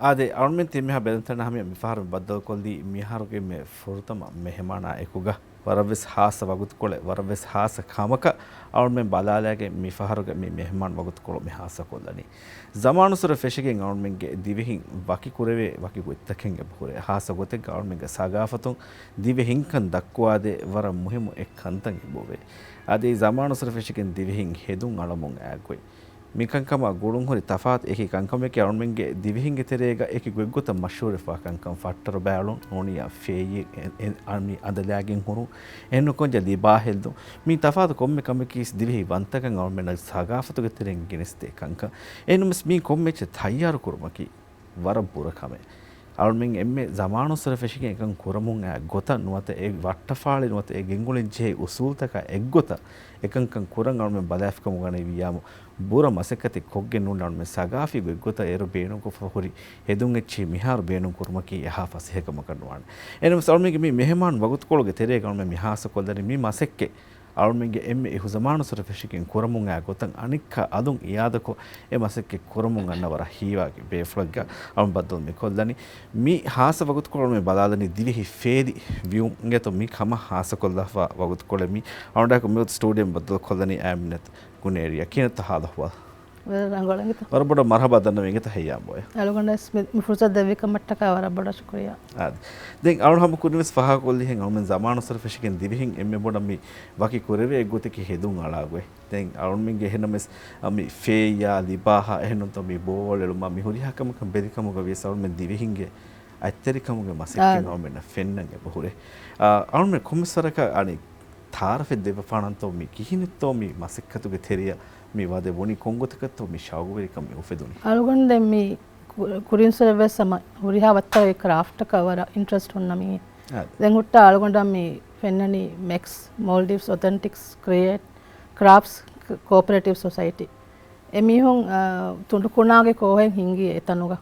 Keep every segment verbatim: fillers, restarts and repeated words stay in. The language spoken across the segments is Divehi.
އާދެ، އަޅުމެން ތިމިހާ ބެލެންތަނަށް ހަމަ މިފަހަރު ބައްދަލުކޮށްލީ މިހާރުގެ މި ފުރަތަމަ މެހެމާނާ އެކުގަ ވަރަށްވެސް ހާއްސަ ވަގުތުކޮޅެއް، ވަރަށްވެސް ހާއްސަ ކަމަކަށް އަޅުމެން ބަލާލާގެން މިފަހަރުގެ މި މެހެމާން ވަގުތުކޮޅު މި ހާއްސަކޮށްލަނީ. ޒަމާނުއްސުރެ ފެށިގެން އަޅުމެންގެ ދިވެހިން ވަކި ކުރެވޭ ވަކި ގޮތްތަކެއް އެބަހުރޭ. ހާއްސަ ގޮތެއްގަ އަޅުމެންގެ ސަގާފަތުން ދިވެހިންކަން ދައްކުވާދޭ ވަރަށް މުހިއްމު އެއް ކަންތައް އެބައޮވޭ. އަދި ޒަމާނުއްސުރެ ފެށިގެން ދިވެހިން ހެދުން އަޅަމުން އާގޮތް މިކަންކަމާ ގުޅުންހުރި ތަފާތު އެކި ކަންކަމެކޭ އަޅުމެންގެ ދިވެހިންގެ ތެރޭގަ އެކި ގޮތްގޮތަށް މަޝްހޫރުވެފާ ކަންކަން ފައްޓަރު ބާޅުން، ނޫނިއްޔާ ފޭއްޔެއް އެ، އެ، އަންމި އަނދަލާގެން ހުރުން، އެހެންނުކޮން ލިބާ ހެއްލުން، މި ތަފާތު ކޮންމެ ކަމަކީ ދިވެހި ވަންތަކަން އަޅުމެންނަށް ސަގާފަތުގެ ތެރެއިން ގެނެސްދޭ ކަންކަން. އެހެންނަމަވެސް މީ ކޮންމެ އެއްޗެއް ތައްޔާރު ކުރުމަކީ ވަރަށް ބުރަ ކަމެއް. އަޅުމެން އެންމެ ޒަމާނުއްސުރެ ފެށިގެން އެކަން ކުރަމުން އައި ގޮތަށް ނުވަތަ އެ ވައްޓަފާޅި ނުވަތަ އެ ގެންގުޅެން ޖެހޭ އުސޫލުތަކާ އެއްގޮތަށް އެކަންކަން ކުރަން އަޅުމެން ބަލާފިކަމުގަ ވިއްޔާމު ބުރަ މަސައްކަތެއް ކޮށްގެން ނޫން އަޅުމެން ސަގާފީ ގޮތްގޮތަށް އޭރު ބޭނުންކޮށްފަ ހުރި ހެދުން އެއްޗެހި މިހާރު ބޭނުން ކުރުމަކީ އެހާ ފަސޭހަ ކަމަކަށް ނުވާނެ. އެހެންނަމަވެސް އަޅުމެންގެ މި މެހެމާން ވަގުތުކޮޅުގެ ތެރޭގަ އަޅުމެން މި ހާއްސަކޮށްލަނީ މި މަސައްކަތް އަޅުމެންގެ އެންމެ އިހު ޒަމާނުއްސުރެ ފެށިގެން ކުރަމުން އައި ގޮތަށް އަނެއްކާ އަލުން އިއާދަކޮށް އެ މަސައްކަތް ކުރަމުން އަންނަ ވަރަށް ހީވާގި ބޭފުޅެއްގަ އަޅުން ބައްދަލު މި ކޮށްލަނީ. މި ހާއްސަ ވަގުތުކޮޅު މި ބަލާލަނީ ދިވެހި ފޭލި ވިއުމުގެތޯ މި ކަމަށް ހާއްސަކޮށްލާފަ ވަގުތުކޮޅެއް މި. އަޅުގަނޑާއެކު މިވަގުތު ސްޓޫޑިއޯއިން ބައްދަލުކޮށްލަނީ އާމިނަތު ގުނޭރިއާ. ކިހިނެއްތަ ހާލު އަހުވާލު؟ ވަރަށް ރަނގަޅަށް އިނގޭތަ؟ ވަރަށް ބޮޑަށް މަރުހަބާ ދަންނަވަން އިނގޭތަ ހައްޔާމް ބޯއޭ. އަޅުގަނޑަށް ވެސް މި، މި ފުރުސަތު ދެއްވި ކަމަށްޓަކާ ވަރަށް ބޮޑަށް ޝުކުރިއްޔާ. އާދެ. ދެން އަޅުން ހަމަ ކުރިން ވެސް ފާހަގަކޮށްލިހެން އަޅުމެން ޒަމާނުއްސުރެ ފެށިގެން ދިވެހިން އެންމެ ބޮޑަށް މި ވަކި ކުރެވޭ އެއްގޮތަކީ ހެދުން އަޅާ ގޮތް. ދެން އަޅުމެންގެ އެހެންނަމަވެސް މި ފޭއްޔާ ލިބާހާ އެހެންނުތޯ މި ބޯވަޅު އެޅުމާ މި ހުރިހާ ކަމަކަށް ބެލި ކަމުގަ ވިޔަސް އަޅުމެން ދިވެހިންގެ އަތްތެރިކަމުގެ މަސައްކަތް އާ. އަޅުމެންނަށް ފެންނަން އެބަހުރޭ. އާ، އަޅުމެން ކޮންމެސް ވަރަކަށް އަނެއް ތައާރަފެއް ދެއްވަފާނަންތޯ މި ކިހިނެއްތޯ މި މަސައްކަތުގެ ތެރެއަށް މި ވަދެ ބުނި ކޮންގޮތަކަށްތޯ މި ޝައުގުވެރިކަން މި އުފެދުނީ؟ އަޅުގަނޑު ދެން މި ކު-، ކުރިންސުރެ ވެސް ހަމަ ހުރިހާ ވައްތަރުގެ ކްރާފްޓަކަށް ވަރަށް އިންޓްރެސްޓް ހުންނަ މީ. އާ. ދެން ހުއްޓާ އަޅުގަނޑަށް މި ފެންނަނީ މެކްސް، މޯލްޑިވްސް އޮތެންޓިކްސް ކްރިއޭޓް ކްރާފްޓްސް ކޯޕަރޭޓިވް ސޮސައިޓީ. އެމީހުން، އާ، ތުނޑުކުނާގެ ކޯހެއް ހިންގީ އެތަނުގަ.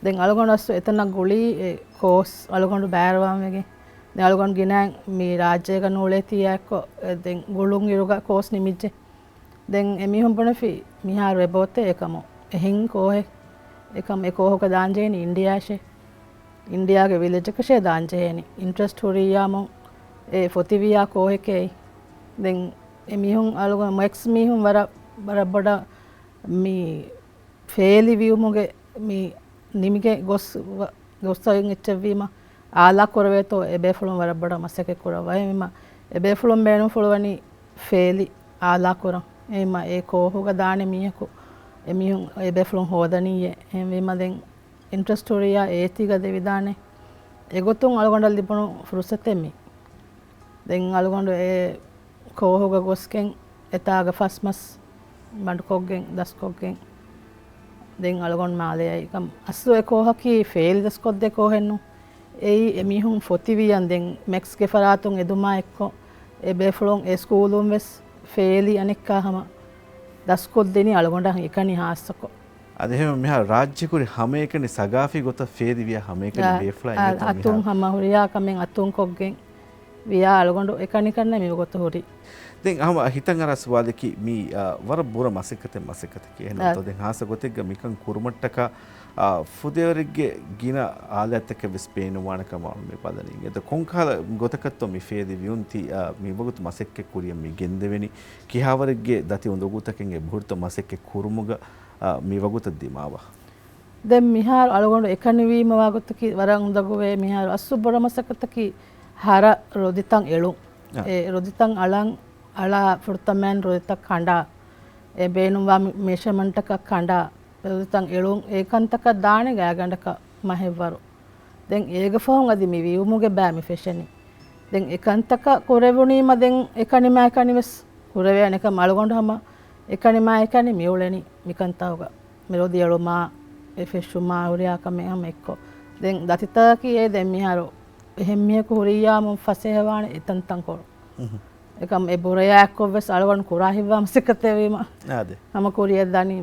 ދެން އަޅުގަނޑު އަސް އެތަނަށް ގުޅީ އެ ކޯސް އަޅުގަނޑު ބައިވެރިވާން ވެގެން. ދެން އަޅުގަނޑު ގިނައިން މި ރާއްޖޭގަ ނޫޅޭތީއާ އެއްކޮށް، އެ، ދެން ގުޅުން އިރުގަ ކޯސް ނިމިއްޖެ. ދެން އެމީހުން ބުނެފި މިހާރު އެބައޮތޭ އެކަމު. އެހެން ކޯހެއް. އެކަމު އެ ކޯހުގަ ދާންޖެހޭނީ އިންޑިއާށޭ. އިންޑިއާގެ ވިލެޖަކަށޭ ދާންޖެހޭނީ. އިންޓްރެސްޓް ހުރިއްޔާމު އެ ފޮތިވިޔާ ކޯހެކޭ. ދެން އެމީހުން އަޅުގަނޑު މެކްސް މީހުން ވަރަށް، ވަރަށް ބޮޑަށް މި ފޭލި ވިއުމުގެ މި ނިމިގެ ގޮސް ވަ-، ގޮސް އޮތް އެއްޗެއްވީމަ، އާލާ ކުރެވޭތޯ އެބޭފުޅުން ވަރަށް ބޮޑަށް މަސައްކަތް ކުރައްވާ. އެހެންވީމަ، އެބޭފުޅުން ބޭނުންފުޅުވަނީ ފޭލި އާލާ ކުރަން. އެހެންވީމަ، އެ ކޯހުގަ ދާނެ މީހަކު އެމީހުން އެބޭފުޅުން ހޯދަނީއޭ. އެހެންވީމަ، ދެން އިންޓްރެސްޓް ހުރިއްޔާ އޭތީގަ ދެވިދާނެ. އެގޮތުން އަޅުގަނޑަށް ލިބުނު ފުރުސަތެއް މީ. ދެން އަޅުގަނޑު އެ ކޯހުގަ ގޮސްގެން އެތާގަ ފަސް މަސް ބަނޑުކޮށްގެން، ދަސްކޮށްގެން، ދެން އަޅުގަނޑު މާލެ އައި. އަސްލު އެ ކޯހަކީ ފޭލި ދަސްކޮށްދޭ ކޯހެއްނު. އެއީ އެމީހުން ފޮތިވިޔަން ދެން މެކްސްގެ ފަރާތުން އެދުމާ އެއްކޮށް، އެ ބޭފުޅުން އެ ސްކޫލުން ވެސް ފޭލި އަނެއްކާ ހަމަ ދަސްކޮށްދިނީ އަޅުގަނޑަށް އެކަނި ހާއްސަކޮށް. އަދި އެހެން މިހާރު ރާއްޖެކުރި ހަމައެކަނި ސަގާފީ ގޮތަށް ފޭލިވިޔާ ހަމައެކަނި އާ، ބޭފުޅާ އާ، އިނގޭތޯ މިހާރު؟ އަތުން ހަމަ ހުރިހާ ކަމެއް އަތުން ކޮށްގެން ވިޔާ އަޅުގަނޑު އެކަނިކަންނެ މިވަގުތު ހުރީ. ދެން ހަމަ ހިތަށް އަރާ ސުވާލަކީ މީ، އާ، ވަރަށް ބުރަ މަސައްކަތެއް، މަސައްކަތަކީ. އެހެން އާ. ނަމަ ދެން ހާއްސަ ގޮތެއްގަ މިކަން ކުރުމަށްޓަކާ، އާ، ފުދޭވަރެއްގެ ގިނަ އާލާތްތަކެއް ވެސް ބޭނުންވާނެ ކަމަށް މި ބަލަނީ. އެދަ ކޮންކަހަލަ ގޮތަކަށްތޯ މި ފޭލި ވިޔުން ތި، އާ، މިވަގުތު މަސައްކަތް ކުރިޔަށް މި ގެންދެވެނީ؟ ކިހާވަރެއްގެ ދަތި އުނދަގޫތަކެއް އެބަހުރިތޯ މަސައްކަތް ކުރުމުގަ، އާ، މިވަގުތަށް ދިމާވާ؟ ދެން މިހާރު އަޅުގަނޑު އެކަނިވީމަ ވާގޮތަކީ ވަރަށް އުނދަގޫވޭ. މިހާރު އަސްލު ބުރަ މަސައްކަތަކީ ހަރަ ރޮދިތައް އެޅުން. އާ. އެ ރޮދިތައް އަޅަން، އަޅާ ފުރަތަމައިން ރޮދިތައް ކަނޑާ. އެ ބޭނުންވާ މި-، މެޝަމަންޓަކަށް ކަނޑާ. ރޮދިތައް އެޅުން އެ ކަންތަކަށް ދާނެ ގާތްގަނޑަކަށް މަހެއްވަރު. ދެން އޭގެ ފަހުން އަދި މި ވިއުމުގެ ބައި މި ފެށެނީ. ދެން އެކަންތަކަށް ކުރެވުނީމަ ދެން އެކަނިމާ އެކަނި ވެސް ކުރެވޭނެ ކަމަށް އަޅުގަނޑު ހަމަ އެކަނިމާ އެކަނި މިއުޅެނީ މިކަންތަކުގަ. މި ރޮދި އެޅުމާ، އެ ފެށުމާ، ހުރިހާ ކަމެއް ހަމަ އެއްކޮށް. ދެން ދަތިތަކަކީ އެ ދެން މިހާރު އެހެން މީހަކު ހުރިއްޔާމު ފަސޭހަވާނެ އެތަންތަންކޮޅު. އެކަމް އެ ބުރަޔާ އެއްކޮށް ވެސް އަޅުގަނޑު ކުރާ ހިތްވާ މަސައްކަތެއް ވީމަ. އާދެ. ހަމަ ކުރިޔަށް ދަނީ.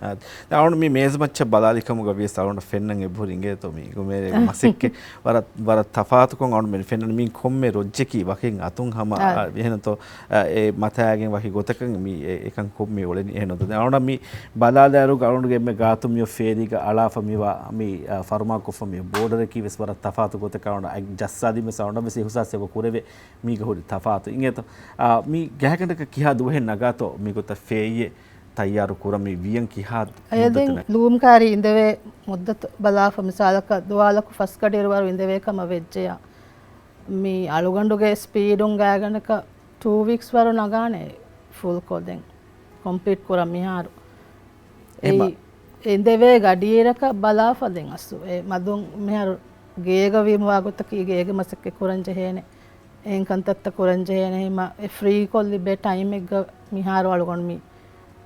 އާދެ. އަޅުގަނޑު މި މޭޒުމައްޗަށް ބަލާލި ކަމުގަ ވިޔަސް އަޅުގަނޑަށް ފެންނަން އެބަހުރި އިނގޭތޯ މި ގުމޭރޭގެ މަސައްކަތް ވަރަށް، ވަރަށް ތަފާތުކޮށް އަޅުގަނޑު މި ފެންނަން މި ކޮންމެ ރޮއްޖަކީ ވަކިން އަތުން ހަމަ، އާ، އާ، އެހެންތޯ، އާ، އެ މަތާގެން ވަކި ގޮތަކަށް މި އެ، އެކަން ކޮންމެ އުޅެނީ އެހެންތޯ. ދެން އަޅުގަނޑަށް މި ބަލާލާއިރުގަ އަޅުގަނޑުގެ އެންމެ ގާތުން މި އޮތް ފޭލީގަ އަޅާފަ މިވާ މި، އާ، ފަރުމާކޮށްފަ މި ބޯޑަރަކީ ވެސް ވަރަށް ތަފާތު ގޮތަކަށް އަޅުގަނޑަށް ޖައްސާދިން ވެސް އަޅުގަނޑަށް ވެސް އިހުސާސް އެބަ ކުރެވޭ. މީގަ ހުރި ތަފާތު އިނގޭތޯ. އާ، މި ގާތްގަނޑަކަށް ކިހާ ދުވަހެއް ނަގާތޯ މިގޮތަށް ފޭއްޔެއް ތައްޔާރު ކުރަން މި ވިޔަން ކިހާ އެ ދެން މުއްދަތު ނަގާ؟ ލޫމް ކާރި އިނދެވޭ މުއްދަތު ބަލާފަ މިސާލަކަށް ދުވާލަކު ފަސް ގަޑިއިރު ވަރު އިނދެވޭ ކަމަށް ވެއްޖެޔާ. މި އަޅުގަނޑުގެ ސްޕީޑުން ގާތްގަނޑަކަށް ޓޫ ވީކްސް ވަރު ނަގާނެ ފުލްކޮށް ދެން ކޮމްޕްލީޓް ކުރަން މިހާރު. އެ އެ މަ- އިނދެވޭ ގަޑިއިރަކަށް ބަލާފަ ދެން އަސްލު އެ މަދުން މިހާރު ގޭގަ ވީމަ ވާގޮތަކީ ގޭގެ މަސައްކަތް ކުރަން ޖެހޭނެ. އެހެން ކަންތައްތައް ކުރަން ޖެހޭނެ ހިމަ އެ ފްރީކޮށް ލިބޭ ޓައިމެއްގަ މިހާރު އަޅުގަނޑު މި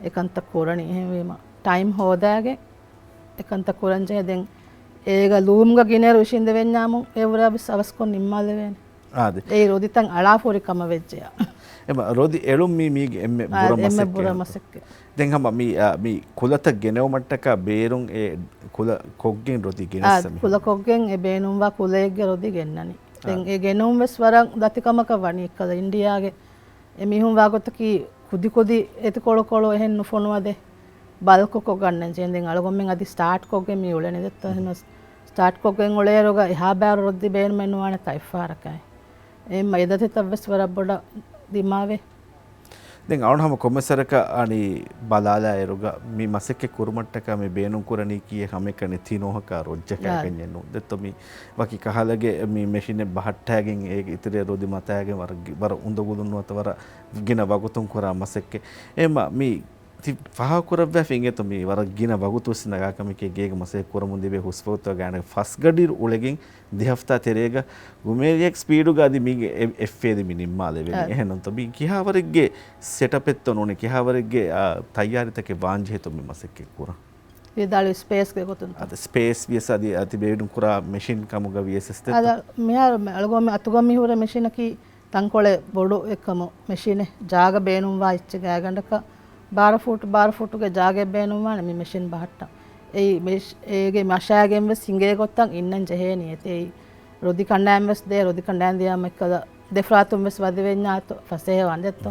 އެ ކަންތައް ކުރަނީ. އެހެންވީމަ ޓައިމް ހޯދާގެން އެ ކަންތައް ކުރަން ޖެހޭ. ދެން އޭގަ ލޫމްގަ ގިނައިރު އިށީނދެވެންޏާމު އެ ވުރާ ވެސް އަވަސްކޮށް ނިންމާލެވޭނެ. އާދެ. އެއީ ރޯދިތައް އަޅާފަ ހުރި ކަމަށް ވެއްޖެޔާ. އެމަ ރޯދި އެޅުން މީ މީގެ އެންމެ އާ، ބުރަ އެންމެ މަސައްކަތް. ބުރަ މަސައްކަތް. ދެން ހަމަ މި، އާ، މި ކުލަތައް ގެނެވުމަށްޓަކާ ބޭރުން އެ ކުލަ ކޮށްގެން ރޯދި އާ، ގެނެއްސަ މިހެން. ކުލަ ކޮށްގެން އެ ބޭނުންވާ ކުލައެއްގެ ރޯދި ގެންނަނީ. ދެން އާ. އެ ގެނެވުން ވެސް ވަރަށް ދަތިކަމަކަށް ވަނީ އެއްކަލަ އިންޑިޔާގެ އެ މީހުން ވާގޮތަކީ ކުދި ކުދި އެތި ކޮޅު ކޮޅު އެހެން ނުފޮނުވަދޭ. ބަލްކު ކޮށް ގަންނަން ޖެހޭ. ދެން އަޅުގަނޑުމެން އަދި ސްޓާޓް ކޮށްގެން މި އުޅެނީ ދެއްތޯ. އެހެން ސްޓާޓް ކޮށްގެން އުޅޭއިރުގަ އެހާ ބާރު ރޯދި ބޭނުމެއް ނުވާނެ ތައް އެއްފަހަރަކަށް. އެ މައިދަތިތައް ވެސް ވަރަށް ބޮޑަށް ދިމާވޭ. ދެން އަޅުން ހަމަ ކޮންމެސް ވަރަކަށް އަނި ބަލާލާއިރުގަ މި މަސައްކަތް ކުރުމަށްޓަކާ މި ބޭނުން ކުރަނީ ކީއެއް ހަމައެކަނި ތި ނޯހަކާ ރޮއްޖަކާ އާ. ކަންޏެއް ނޫން. ދެއްތޯ މި ވަކި ކަހަލަގެ މި މެޝިނެއް ބަހައްޓާގެން އޭގެ އިތުރެއް ރޯދި މަތާގެން ވަރަށް ގި-، ވަރަށް އުނދަގުލުން ނުވަތަ ވަރަށް ގިނަ ވަގުތުން ކުރާ މަސައްކަތް. އެމަ މި ތި ފާހަގަކުރައްވާފަ އިނގޭތޯ މި ވަރަށް ގިނަ ވަގުތު ވެސް ނަގާ ކަމެކޭ ގޭގެ މަސައްކަތް ކުރަމުން ދިބޭ ހުސްވަގުތު ގާނެ ފަސް ގަޑިއިރު އުޅެގެން ދެ ހަފްތާ ތެރޭގަ ގުމޭރިއެއް ސްޕީޑުގަ އަދި މީގެ އެ-، އެއްފޭލި މި ނިންމާލެވެނީ. އެ. އެހެންނުންތޯ މި ކިހާވަރެއްގެ ސެޓަޕެއްތޯ ނޫނީ ކިހާވަރެއްގެ، އާ، ތައްޔާރީތަކެއް ވާންޖެހޭތޯ މި މަސައްކަތް ކުރަން. ވިދާޅުވި ސްޕޭސްގެ ގޮތުން. އަދި ސްޕޭސް ވިޔަސް އަދި އަތި ބޭނުން ކުރާ މެޝިން ކަމުގަ ވިޔަސް އަދަ މިހާރު މެ-، އަޅުގަނޑު މި އަތުގަ މި ހުރެ މެޝިނަކީ ތަންކޮޅެއް ބޮޑު އެއްކަމު މެޝިނެއް ޖާގަ ބޭނުންވާ އެއްޗެއް ގާތްގަނޑަކަށް ބާރަ ފޫޓް، ބާރަ ފޫޓުގެ ޖާގައެއް ބޭނުންވާނެ މި މެޝިން ބަހައްޓަން. އެއީ މެޝް-، އޭގެ މަށާގެން ވެސް ހިނގޭ ގޮތަށް އިންނަން ޖެހޭނީ އެތި. އެއީ ރޯދި ކަނޑާން ވެސް ދޭ، ރޯދި ކަނޑާން ދިޔާމަ އެއްކަލަ ދެފަރާތުން ވެސް ވަދެވެންޏާ އަތު ފަސޭހަވާން ދެއްތޯ.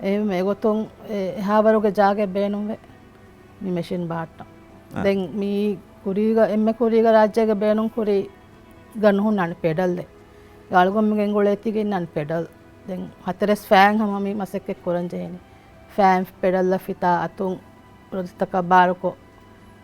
އެހެން އެގޮތުން އެ-، އެހާވަރުގެ ޖާގައެއް ބޭނުންވޭ މި މެޝިން ބަހައްޓަން. އަ. ދެން މީ ކުރީގަ، އެންމެ ކުރީގަ ރާއްޖޭގަ ބޭނުން ކުރީ ގަ ނުހުންނާނެ ޕެޑަލްއެއް. އަޅުގަނޑުމެން ގެންގުޅޭތީގަ އިންނާނެ ޕެޑަލް. ދެން ހަތަރެސް ފައިން ހަމަ މި މަސައްކަތް ކުރަން ޖެހޭނީ. ފައިން ޕެޑަލްއަށް ފިތާ އަތުން ރޯދިތަކަށް ބާރުކޮށް،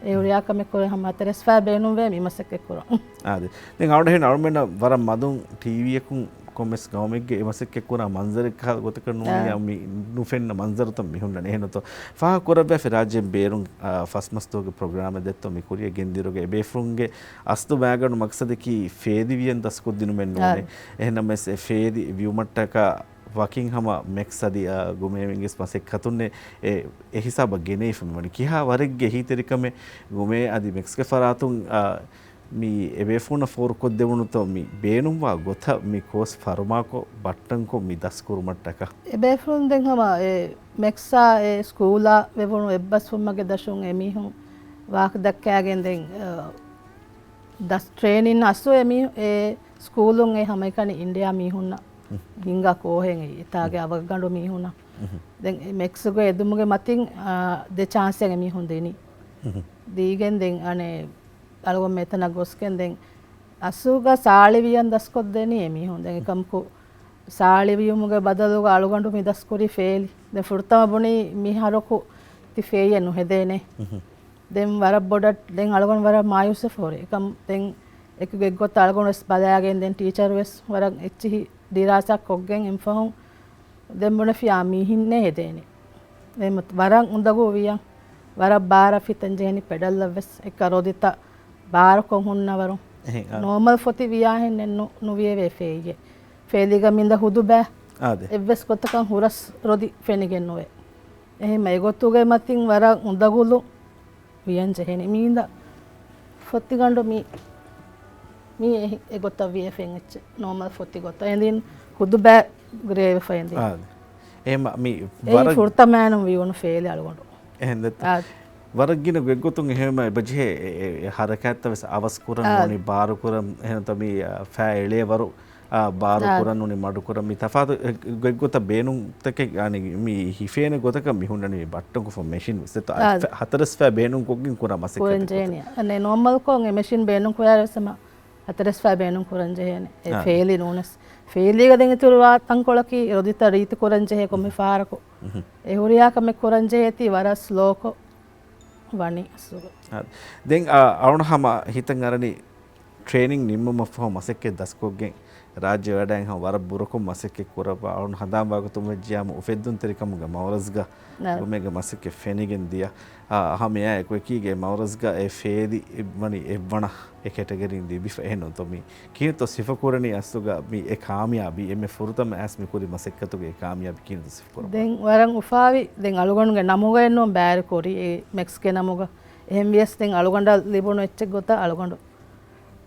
އެ ހުރިހާ ކަމެއް ކުރެ ހަމަ ހަތަރެސް ފައި ބޭނުންވޭ މި މަސައްކަތް ކުރަން. އާދެ. ދެން އަޅުގަނޑު އަޅުމެންނަށް ވަރަށް މަދުން ޓީވީއަކުން ކޮންމެސް ގައުމެއްގެ އެ މަސައްކަތް ކުރާ މަންޒަރެއް ކަހަލަ ގޮތަކަށް ނޫނިއްޔާ އާ. މި ނުފެންނަ މަންޒަރުތައް މި ހުންނަނީ. އެހެންނުތޯ ފާހަގަކުރައްވާފަ ރާއްޖޭން ބޭރުން، އާ، ފަސް މަސްދުވަހުގެ ޕްރޮގްރާމެއް ދެއްތޯ މި ކުރިއަށް ގެންދިއުރުގަ އެބޭފުޅުންގެ އަސްލު މައިގަނޑު މަގްސަދަކީ ފޭލިވިޔަން ދަސްކޮށްދިނުމެއް ނޫނޭ. އާ. އެހެންނަމަވެސް އެ ފޭލި ވިޔުމަށްޓަކާ ވަކިން ހަމަ މެކްސް އަދި، އާ، ގުމޭމެންގެ މަސައްކަތުންނޭ އެ، އެ ހިސާބަށް ގެނެވިފަ މިވަނީ. ކިހާ ވަރެއްގެ އެހީތެރިކަމެއް ގުމޭ އަދި މެކްސްގެ ފަރާތުން، އާ، މި އެބޭފުޅުންނަށް ފޯރުކޮށްދެވުނުތޯ މި ބޭނުންވާ ގޮތަށް މި ކޯސް ފަރުމާކޮށް ބައްޓަންކޮށް މި ދަސްކުރުމަށްޓަކާ؟ އެބޭފުޅުން ދެން ހަމަ އެ މެކްސްއާ އެ ސްކޫލާ ވެވުނު އެއްބަސްވުމުގެ ދަށުން އެމީހުން ވާހަކަ ދައްކާގެން ދެން، އަ، ދަސް ޓްރޭނިން އަސްލު އެމީ-، އެ ސްކޫލުން އެ ހަމައެކަނި އިންޑިޔާ މީހުންނަށް ހިންގާ ކޯހެއް އެއީ. އެތާގެ އަވަށްގަނޑު މީހުންނަށް. ދެން އެ މެކްސްގެ އެދުމުގެ މަތިން، އާ، ދެ ޗާންސެއް އެމީހުން ދިނީ. ދީގެން ދެން އަނެއް އަޅުގަނޑު މިތަނަށް ގޮސްގެން ދެން އަސްލުގަ ސާޅިވިޔަން ދަސްކޮށްދެނީ އެމީހުން. ދެން އެކަމަކު ސާޅިވިޔުމުގެ ބަދަލުގަ އަޅުގަނޑު މި ދަސްކުރީ ފޭލި. ދެން ފުރަތަމަ ބުނީ މި ހަރަކު ތި ފޭލިއެއް ނުހެދޭނެ. ދެން ވަރަށް ބޮޑަށް ދެން އަޅުގަނޑު ވަރަށް މާޔޫސްވެފަ ހުރި. އެކަމް ދެން އެކުގެ އެއްގޮތަށް އަޅުގަނޑު ވެސް ބަލާގެން ދެން ޓީޗަރު ވެސް ވަރަށް އެއްޗިހި ދިރާސާ ކޮށްގެން އެންފަހުން ދެން ބުނެފިޔާ މީހިންނޭ ހެދޭނެ. ދެން ވަރަށް އުނދަގޫ ވިޔަން، ވަރަށް ބާރަށް ފިތަން ޖެހެނީ ޕެޑަލްއަށް ވެސް އެއްކަ ރޯދިތައް ބާރުކޮށް ހުންނަވަރު. އެހެން، އާ. ނޯމަލް ފޮތި ވިޔާހެން ނު-، ނުވިއެވެ ފޭއްޔެ. ފޭލީގަ މިންދަ ހުދުބައި އާދެ. އެއްވެސް ގޮތަކަށް ހުރަސް ރޯދި ފެނިގެން ނުވޭ. އެހެން އެގޮތުގެ މަތިން ވަރަށް އުނދަގުލު ވިޔަން ޖެހެނީ. މީންދަ ފޮތިގަނޑު މި، މި އެ-، އެގޮތަށް ވިޔެ ފެން އެއްޗެއް. ނޯމަލް ފޮތި ގޮތަށް. އެނދިން ހުދުބައި ގްރޭވެފަ އެނދިން. އާދެ. އެހެން މި އެއީ ވަރަށް ފުރަތަމައިނު ވިޔުނު ފޭލި އަޅުގަނޑު. އެހެން ދެއްތަ؟ އާދެ. ވަރަށް ގިނަ ގޮތްގޮތުން އެހެންވެ އެބަޖެހޭ އެ، އެ، އެ ހަރަކާތްތައް ވެސް އަވަސް ކުރަން އާ. އުޅުނީ، ބާރު ކުރަން، އެހެންތަ މި، އާ، ފައި އެޅޭ ވަރު، އާ، ބާރު އާ. ކުރަން އުޅުނީ، މަޑު ކުރަން، މި ތަފާތު އެ، ގޮތްގޮތަށް ބޭނުންތަކެއް، އަނެ، މި ހިފޭނެ ގޮތަކަށް މި ހުންނަނީ މި ބައްޓަން ކޮށްފަ މެޝިން ވެސް އެތަ، އާ. ހަތަރެސް ފައި ބޭނުން ކޮށްގެން ކުރާ މަސައްކަތެއް ކުރަން ޖެހޭނެ. އަނެ، ނޯމަލް ކޮށް އެ މެޝިން ބޭނުން ކުރާ ވެސް ހަމަ ހަތަރެސް ފައި ބޭނުން ކުރަން ޖެހޭނެ. އެ އާ. ފޭލި ނޫނަސް. ފޭލީގަ ދެން އިތުރުވާ ތަންކޮޅަކީ ރޮދިތައް ރީތި ކުރަން ޖެހޭ ކޮންމެ ފަހަރަކު. އުހު. އެ ހުރިހާ ކަމެއް ކުރަން ޖެހޭތީ ވަރަށް ސްލޯކޮށް ވަނީ އަސްލުގަ. އާ. ދެން، އާ، އަޅުން ހަމަ ހިތަށް އަރަނީ ޓްރޭނިން ނިންމުމަށްފަހު މަސައްކަތް ދަސްކޮށްގެން ރާއްޖެ ވަޑައިން ހަމަ ވަރަށް ބުރަކޮށް މަސައްކަތް ކުރައްވާ. އަޅުން ހަނދާން ވާގޮތުން ވެއްޖިއްޔާމު އުފެއްދުންތެރިކަމުގެ މައުރަޒްގަ ނަ. ގުމޭގެ މަސައްކަތް ފެނިގެން ދިޔަ. އާ، ހަމަ އެއާ އެކު އެކީގެ މައުރަޒްގަ އެ ފޭލި ވަނީ އެއްވަނަ އެ ކެޓަގަރީން ލިބިފަ އެހެންނު ތޯ މި ކިހިނެއްތޯ ސިފަކުރަނީ އަސްލުގަ މި އެ ކާމިޔާބީ އެންމެ ފުރަތަމަ އައިސް މި ކުރި މަސައްކަތުގެ އެ ކާމިޔާބީ ކިހިނެއްތޯ ސިފަކުރައްވާ؟ ދެން ވަރަށް އުފާވި، ދެން އަޅުގަނޑުގެ ނަމުގައެއްނު ބައިވެރި ކުރީ އެ މެކްސްގެ ނަމުގަ. އެހެން ވިޔަސް ދެން އަޅުގަނޑަށް ލިބުނު އެއްޗެއް ގޮތަށް އަޅުގަނޑު،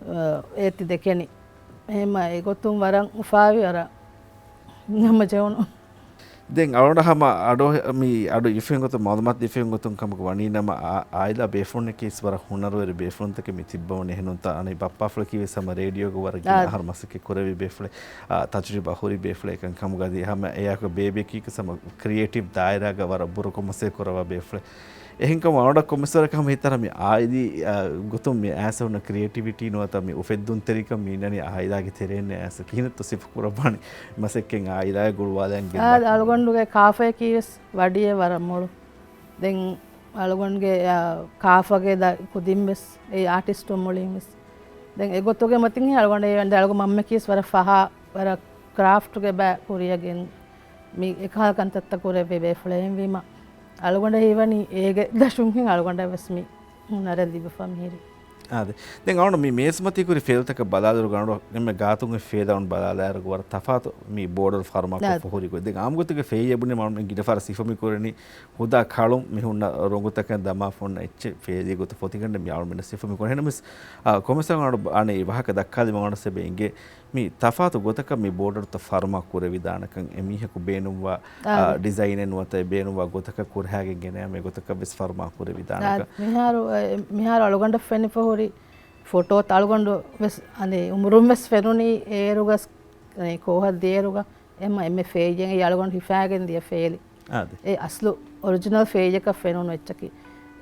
އަ، އޭތި ދެކެނީ. އެހެންމަ އެގޮތުން ވަރަށް އުފާވި ވަރަށް ހަމަ ޖެހުނު. ދެން އަޅުގަނޑަށް ހަމަ އަޑު މި އަޑު އިފެން ގޮތުން މައުލޫމާތު އިފެން ގޮތުން ކަމަކު ވަނީ ނަމަ އާ، އާއިލާ ބޭފުޅުންނަކީ ވަރަށް ހުނަރުވެރި ބޭފުޅުންތަކެއް މި ތިއްބަވަނީ އެހެނުންތާ އަނެއް ބައްޕާފުޅަކީ ވެސް ހަމަ ރޭޑިއޯގަ ވަރަށް ގިނަ އާ. އަހަރު މަސައްކަތް ކުރެވި ބޭފުޅެއް، އާ، ތަޖުރިބާ ހުރި ބޭފުޅެއް ކަން ކަމުގަ އަދި ހަމަ އެއާކު ބޭބެއަކީ ވެސް ހަމަ ކްރިއޭޓިވް ދާއިރާގަ ވަރަށް ބުރަކޮށް މަސައްކަތް ކުރައްވާ ބޭފުޅެއް. އެހެންކަމުން އަޅުގަނޑަށް ކޮންމެސްވަރަކަށް ހަމަ ހިތަށް އަރަނީ އާއިލީ، އާ، ގޮތުން މި އައިސް ހުންނަ ކްރިއޭޓިވިޓީ ނުވަތަ މި އުފެއްދުންތެރިކަން މި އިންނަނީ އާއިލާގެ ތެރެއިން އައިސް ކިހިނެއްތޯ ސިފަކުރައްވާނީ މަސައްކަތް އާއިލާއަށް ގުޅުވާލަން އާ، ގެންދާ. އަޅުގަނޑުގެ ކާފަޔަކީ ވެސް ވަޑިއެއް ވަރަށް މޮޅު. ދެން އަޅުގަނޑުގެ، އާ، ކާފަގެ ދަ-، ކުދިން ވެސް އެ އާޓިސްޓުން މުޅިން ވެސް. ދެން އެގޮތުގެ މަތިން އަޅުގަނޑަށް އެ އަޅުގަ މަންމަކީ ވެސް ވަރަށް ފަހާ، ވަރަށް ކްރާފްޓްގެ ބައި ކުރިޔަށް ގެން މި އެކަހަލަ ކަންތައްތައް ކުރެއްވި ބޭފުޅެއް. އެހެންވީމަ އަޅުގަނޑަށް ހީވަނީ އޭގެ ދަށުން ހެން އަޅުގަނޑަށް ވެސް މި ހުނަރެއް ލިބިފަ މިހިރީ. އާދެ. ދެން އަޅުގަނޑު މި މޭޒުމަތީ ކުރި ފޭލުތަކަށް ބަލާލިއިރު ގަނޑު އެންމެ ގާތުން އޮތް ފޭލާ އަޅުގަނޑު ބަލާލާއިރު ވަރަށް ތަފާތު މި ބޯޑަރު ފަރުމާކޮށް އާދެ. ފޮހުރި ގޮތް. ދެން އާއްމު ގޮތުގެ ފޭލިއެއް ބުނީމަ އަޅުގަނޑު ގިނަ ފަހަރަށް ސިފަ މި ކުރަނީ ހުދާ ކަޅުން މި ހުންނަ ރޮނގުތަކަށް ދަމާފަ ހުންނަ އެއްޗެއް ފޭލި ގޮތަށް ފޮތިގަނޑެއް މި އަޅުގަނޑު ސިފަ މި ކުރަނީ. އެހެންނަމަވެސް، އާ، ކޮންމެސް އަޅުގަނޑު އަނެއް ވާހަކަ ދައްކާލީމަ އަޅުގަނޑަށް އެބަ އެނގޭ މި ތަފާތު ގޮތަކަށް މި ބޯޑަރުތައް ފަރުމާ ކުރެވިދާނެކަން، އެ މީހަކު ބޭނުންވާ، އާ، އާދެ. ޑިޒައިނެއް ނުވަތަ އެ ބޭނުންވާ ގޮތަކަށް ކުރިހައިގެން ގެނަޔާ މި ގޮތަކަށް ވެސް ފަރުމާ ކުރެވިދާނެކަން. އާދެ. މިހާރު، އެ، މިހާރު އަޅުގަނޑަށް ފެނިފަ ހުރި ފޮޓޯތައް އަޅުގަނޑު ވެސް އަނެއް އުމުރުން ވެސް ފެނުނީ އޭރުގަސް، އަނެއް ކޯހަށް ދިޔައިރުގަ އެމަ އެންމެ ފޭއްޔެއް އަޅުގަނޑު ހިފާގެން ދިޔަ ފޭލި. އާދެ. އެ އަސްލު އޮރިޖިނަލް ފޭއްޔަކަށް ފެނުނު އެއްޗަކީ.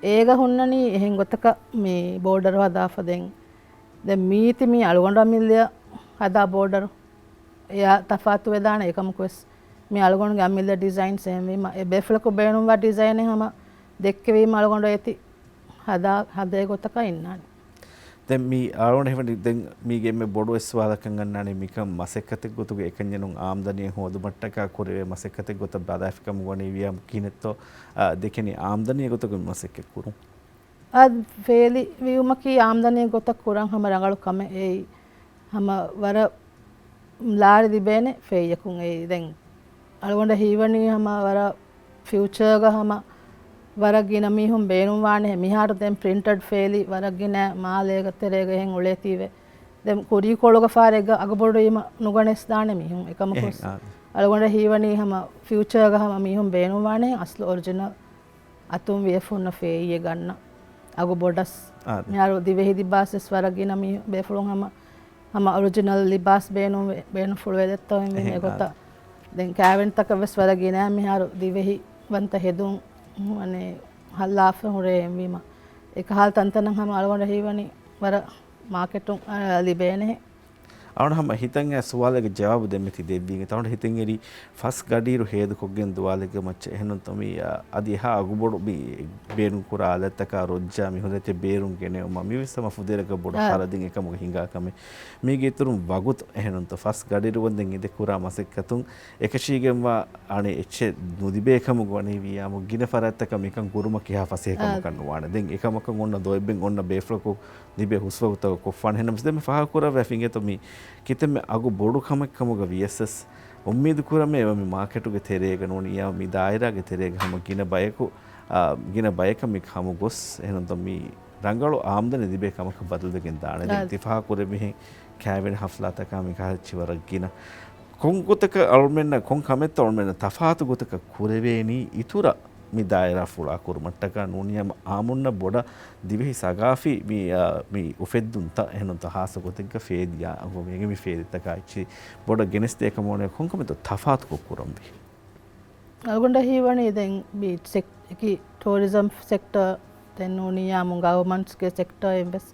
އޭގަ ހުންނަނީ އެހެން ގޮތަކަށް މި ބޯޑަރު ހަދާފަ ދެން. ދެން މީތި މީ އަޅުގަނޑު އަމިއްލަ ހަދާ ބޯޑަރު. އެއާ ތަފާތު ވެދާނެ އެކަމަކު ވެސް. މި އަޅުގަނޑުގެ އަމިއްލަ ޑިޒައިންސް އެހެންވީމަ، އެ ބޭފުޅަކު ބޭނުންވާ ޑިޒައިނެއް ހަމަ ދެއްކެވީމަ އަޅުގަނޑު އޭތި ހަދާ، ހަދޭ ގޮތަކަށް އިންނާނެ. ދެން މި އަޅުގަނޑު ހެވަނި ދެން މީގެ އެންމެ ބޮޑު އެއް ސުވާލަކަށް އަންނާނީ މިކަން މަސައްކަތެއް ގޮތުގެ އެކަންޏެއް ނޫން އާމްދަނީ ހޯދުމަށްޓަކާ ކުރެވޭ މަސައްކަތެއް ގޮތަށް ބަލާފިކަމުގަ ވަނީ ވިޔާ ކިހިނެއްތޯ، އާ، ދެކެނީ އާމްދަނީ ގޮތުގެ މަސައްކަތް ކުރުން. އާ، ފޭލި ވިއުމަކީ އާމްދަނީ ގޮތަށް ކުރަން ހަމަ ރަނގަޅު ކަމެއް. އެއީ ހަމަ ވަރަށް ލާރި ލިބޭނެ ފޭއްޔަކުން އެއީ. ދެން އަޅުގަނޑަށް ހީވަނީ ހަމަ ވަރަށް ފިއުޗާގަ ހަމަ ވަރަށް ގިނަ މީހުން ބޭނުންވާނެ. މިހާރު ދެން ޕްރިންޓަޑް ފޭލި ވަރަށް ގިނަ މާލޭގަ ތެރޭގަ އެހެން އުޅޭތީވެ. ދެން ކުރީކޮޅުގަ ފާރެއްގަ އަގުބޮޑުވީމަ ނުގަނެސްދާނެ މީހުން. އެކަމަކު އެހެން، އާ. އަޅުގަނޑަށް ހީވަނީ ހަމަ ފިއުޗާގަ ހަމަ މީހުން ބޭނުންވާނެ އަސްލު އޮރިޖިނަލް އަތުން ވިޔަފަ ހުންނަ ފޭއްޔެއް ގަންނަ އަގު ބޮޑަސް. އާދެ. މިހާރު ދިވެހި ލިބާސް ވެސް ވަރަށް ގިނަ މީ ބޭފުޅުން ހަމަ، ހަމަ އޮރިޖިނަލް ލިބާސް ބޭނުން ވެ-، ބޭނުންފުޅުވެލެއްތޯ އެހެންވީމަ އެހެން، އެގޮތަށް. އާދެ. ދެން ކާވެންތަކަށް ވެސް ވަރަށް ގިނަ މިހާރު ދިވެހިވަންތަ ހެދުން، އަނެއް، ހައްލާފަ ހުރޭ އެހެންވީމަ. އެކަހަލަ ތަންތަނަށް ހަމަ އަޅުގަނޑަށް ހީވަނީ ވަރަށް މާކެޓުން، އަ، ލިބޭނެހެން. އަޅުގަނޑު ހަމަ ހިތަށް އައި ސުވާލެއްގެ ޖަވާބު ދެންމެ ތި ދެއްވީގެ. އަޅުގަނޑު ހިތަށް އެރީ ފަސް ގަޑިއިރު ހޭދަކޮށްގެން ދުވާލެއްގެ މައްޗަށް. އެހެންނުންތޯ މި، އަ، އަދި އެހާ އަގުބޮޑު މި ބޭނުންކުރާ އާލާތްތަކާ ރޮއްޖާ މި ހުރެތި ބޭރުން ގެނެވުމަށް މިވެސް ހަމަ ފުދޭވަރަކަށް ބޮޑު އާ. ހަރަދެއް އެކަމުގަ ހިނގާ ކަމެއް. މީގެ އިތުރުން ވަގުތު އެހެންނުންތޯ ފަސް ގަޑިއިރު ވަންދެން އިނދެ ކުރާ މަސައްކަތުން އެކަށީގެންވާ އަނެއް އެއްޗެއް ނުލިބޭ ކަމުގަ ވަނީ ވިޔާމު ގިނަ ފަރާތްތަކަށް މިކަން ކުރުމަށް ކިހާ ފަސޭހަކަމަކަށް އާ. ނުވާނެ. ދެން އެކަމަކަށް އޮންނަ ދޯއްބެން އޮންނަ ބޭފުޅަކު ލިބޭ ހުސްވަގުތަކަށް ކޮށްފާނެ. އެހެންނަމަވެސް ދެންމެ ފާހަގަކުރައްވާފަ އިނގޭތޯ މި ކިތަންމެ އަގު ބޮޑު ކަމެއް ކަމުގަ ވިޔަސް ވެސް އުއްމީދު ކުރަމޭ އެބަ މި މާކެޓުގެ ތެރޭގަ ނޫނިއްޔާ މި ދާއިރާގެ ތެރޭގަ ހަމަ ގިނަ ބަޔަކު، އާ، ގިނަ ބަޔަކަށް މި ހަމަ ގޮސް އެހެންތޯ މި ރަނގަޅު އާމްދަނީ ލިބޭ ކަމަކަށް ބަދަލުވެގެން ދާނެ. ދެން އާ. ތި ފާހަގަކުރެއްވިހެން ކާވެނި ހަފްލާތަކާ މި ކަހަލަ އެއްޗެއް ވަރަށް ގިނަ. ކޮން ގޮތަކަށް އަޅުމެންނަށް، ކޮން ކަމެއްތޯ އަޅުމެންނަށް ތަފާތު ގޮތަކަށް ކުރެވޭނީ އިތުރަށް މި ދާއިރާ ފުޅާ ކުރުމަށްޓަކާ ނޫނީ ހަމަ އާއްމުންނަށް ބޮޑަށް ދިވެހި ސަގާފީ މި، އާ، މި އުފެއްދުންތައް އެހެންތަ ހާއްސަ ގޮތެއްގަ ފޭލިޔާ އަންގަވަން މި ފޭލިތަކާ އެއްޗި ބޮޑަށް ގެނެސްދޭ ކަމަށް ވަނީ ކޮންކަމެއްތޯ ތަފާތުކޮށް ކުރަންވީ؟ އަޅުގަނޑަށް ހީވަނީ ދެން މި ސެކް-، އެކި ޓޫރިޒަމް ސެކްޓަރ ދެން ނޫނީ އާއްމު ގަވަރމަންޓްސްގެ ސެކްޓަރއިން ވެސް